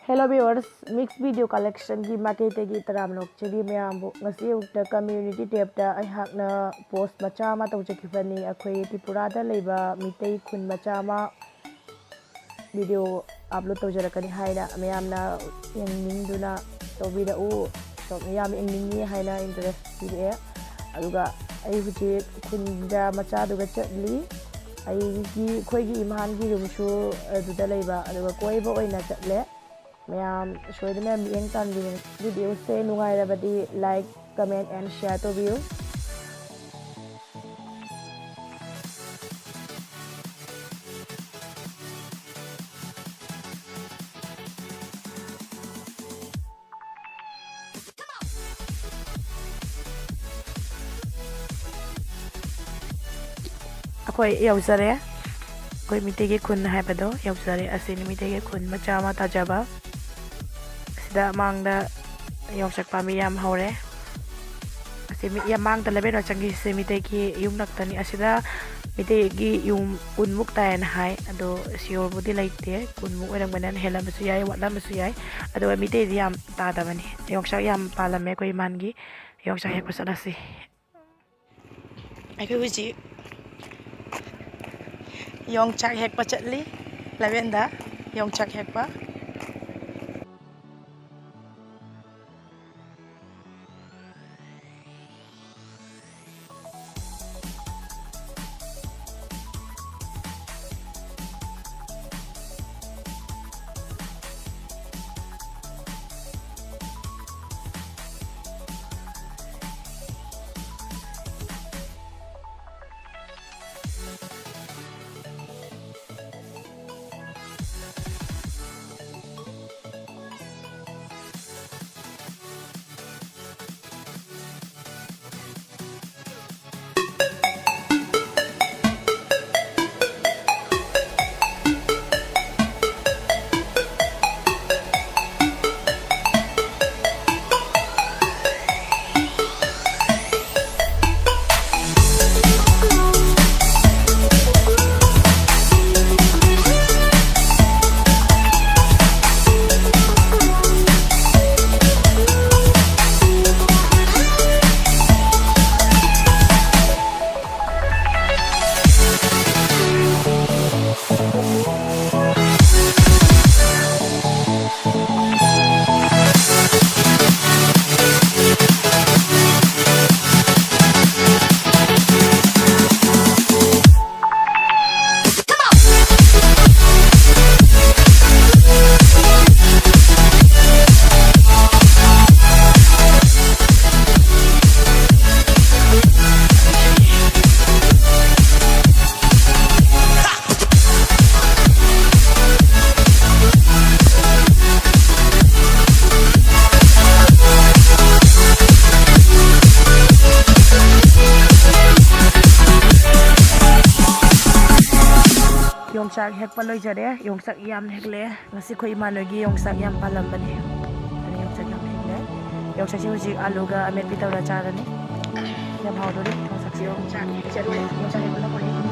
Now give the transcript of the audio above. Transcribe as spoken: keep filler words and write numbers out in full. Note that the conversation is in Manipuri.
Hello viewers, Mix Video Collectionꯒꯤ ꯃꯥꯏꯀꯩꯗꯒꯤ ꯇꯔꯥꯝꯅ ꯑꯣꯛꯆꯔꯤ ꯃꯌꯥꯝꯕꯨ꯫ ꯉꯁꯤ ꯑꯌꯨꯛꯇ community tabꯇ ꯑꯩꯍꯥꯛꯅ post ꯃꯆꯥ ꯑꯃ ꯇꯧꯖꯈꯤꯕꯅꯤ꯫ ꯑꯩꯈꯣꯏ ꯇ꯭ꯔꯤꯄꯨꯔꯥꯗ ꯂꯩꯕ ꯃꯤꯇꯩ ꯈꯨꯟ ꯃꯆꯥ ꯑꯃ video upload ꯇꯧꯖꯔꯛꯀꯅꯤ ꯍꯥꯏꯅ ꯃꯌꯥꯝꯅ ꯌꯦꯡꯅꯤꯡꯗꯨꯅ ꯇꯧꯕꯤꯔꯛꯎ꯫ ꯃꯌꯥꯝ ꯌꯦꯡꯅꯤꯡꯉꯤ ꯍꯥꯏꯅ interest ꯄꯤꯔꯛꯑꯦ꯫ ꯑꯗꯨꯒ ꯑꯩ ꯍꯧꯖꯤꯛ ꯈꯨꯟꯗ ꯃꯆꯥꯗꯨꯒ ꯆꯠꯂꯤ꯫ ꯑꯩꯒꯤ, ꯑꯩꯈꯣꯏꯒꯤ ꯏꯝꯐꯥꯜꯒꯤ ꯌꯨꯝꯁꯨ ꯑꯗꯨꯗ ꯂꯩꯕ, ꯑꯗꯨꯒ ꯀꯣꯏꯕ ꯑꯣꯏꯅ ꯆꯠꯂꯦ꯫ ꯃꯌꯥꯝ ꯁꯣꯏꯗꯅ ꯃꯤꯠꯌꯦꯡ ꯆꯥꯟꯕꯤꯌꯨ꯫ Videoꯁꯦ ꯅꯨꯡꯉꯥꯏꯔꯕꯗꯤ like, comment and share ꯇꯧꯕꯤꯌꯨ꯫ ꯑꯩꯈꯣꯏ ꯌꯧꯖꯔꯦ꯫ ꯑꯩꯈꯣꯏ ꯃꯤꯇꯩꯒꯤ ꯈꯨꯟ ꯍꯥꯏꯕꯗꯣ ꯌꯧꯖꯔꯦ꯫ ꯑꯁꯤꯅꯤ ꯃꯤꯇꯩꯒꯤ ꯈꯨꯟ ꯃꯆꯥ ꯑꯃ ꯇꯥꯖꯕ꯫ ꯁꯤꯗ ꯃꯥꯡꯗ ꯌꯣꯡꯆꯥꯛ ꯄꯥꯝꯕꯤ ꯌꯥꯝ ꯍꯧꯔꯦ꯫ ꯑꯁꯤ ꯃꯤ-, ꯌꯥꯝ ꯃꯥꯡꯗ ꯂꯩꯕ ꯌꯣꯡꯆꯥꯛꯀꯤꯁꯦ ꯃꯤꯇꯩꯒꯤ ꯌꯨꯝ ꯉꯥꯛꯇꯅꯤ꯫ ꯑꯁꯤꯗ ꯃꯤꯇꯩꯒꯤ ꯌꯨꯝ ꯀꯨꯟꯃꯨꯛ ꯇꯥꯏꯌꯦꯅ ꯍꯥꯏ꯫ ꯑꯗꯣ sureꯕꯨꯗꯤ ꯂꯩꯇꯦ꯫ ꯀꯨꯟꯃꯨꯛ ꯑꯣꯏꯔꯝꯒꯅꯤ, ꯍꯦꯜꯂꯝꯕꯁꯨ ꯌꯥꯏ, ꯋꯥꯠꯂꯝꯕꯁꯨ ꯌꯥꯏ꯫ ꯑꯗꯨꯒ ꯃꯤꯇꯩꯗꯤ ꯌꯥꯝ ꯇꯥꯗꯕꯅꯤ꯫ ꯌꯣꯡꯆꯥꯛ ꯌꯥꯝ ꯄꯥꯜꯂꯝꯃꯦ ꯑꯩꯈꯣꯏ ꯏꯃꯥꯟꯒꯤ꯫ ꯌꯣꯡꯆꯥꯛ ꯍꯦꯛꯄ ꯆꯠꯂꯁꯤ꯫ ꯑꯩꯈꯣꯏ ꯍꯧꯖꯤꯛ ꯌꯣꯡꯆꯥꯛ ꯍꯦꯛꯄ ꯆꯠꯂꯤ, ꯂꯕꯦꯟꯗ ꯌꯣꯡꯆꯥꯛ ꯍꯦꯛꯄ꯫ ꯆꯥꯛ ꯍꯦꯛꯄ ꯂꯣꯏꯖꯔꯦ꯫ ꯌꯣꯡꯆꯥꯛ ꯌꯥꯝ ꯍꯦꯛꯂꯦ꯫ ꯉꯁꯤ ꯑꯩꯈꯣꯏ ꯏꯃꯥꯟꯅꯕꯒꯤ ꯌꯣꯡꯆꯥꯛ ꯌꯥꯝ ꯄꯥꯜꯂꯝꯕꯅꯦ꯫ ꯑꯗꯨꯅ ꯌꯣꯡꯆꯥꯛ ꯌꯥꯝ ꯍꯦꯛꯂꯦ꯫ ꯌꯣꯡꯆꯥꯛꯁꯦ ꯍꯧꯖꯤꯛ ꯑꯂꯨꯒ ꯑꯃꯦꯠꯄꯤ ꯇꯧꯔ ꯆꯥꯔꯅꯤ꯫ ꯌꯥꯝ ꯍꯥꯎꯗꯣꯔꯤ ꯌꯣꯡꯆꯥꯛꯁꯦ꯫ ꯌꯣꯡꯆꯥꯛ ꯍꯦꯛꯆꯔꯨꯔꯦ꯫ ꯌꯣꯡꯆꯥꯛ ꯍꯦꯛꯄ ꯂꯣꯏꯔꯦ꯫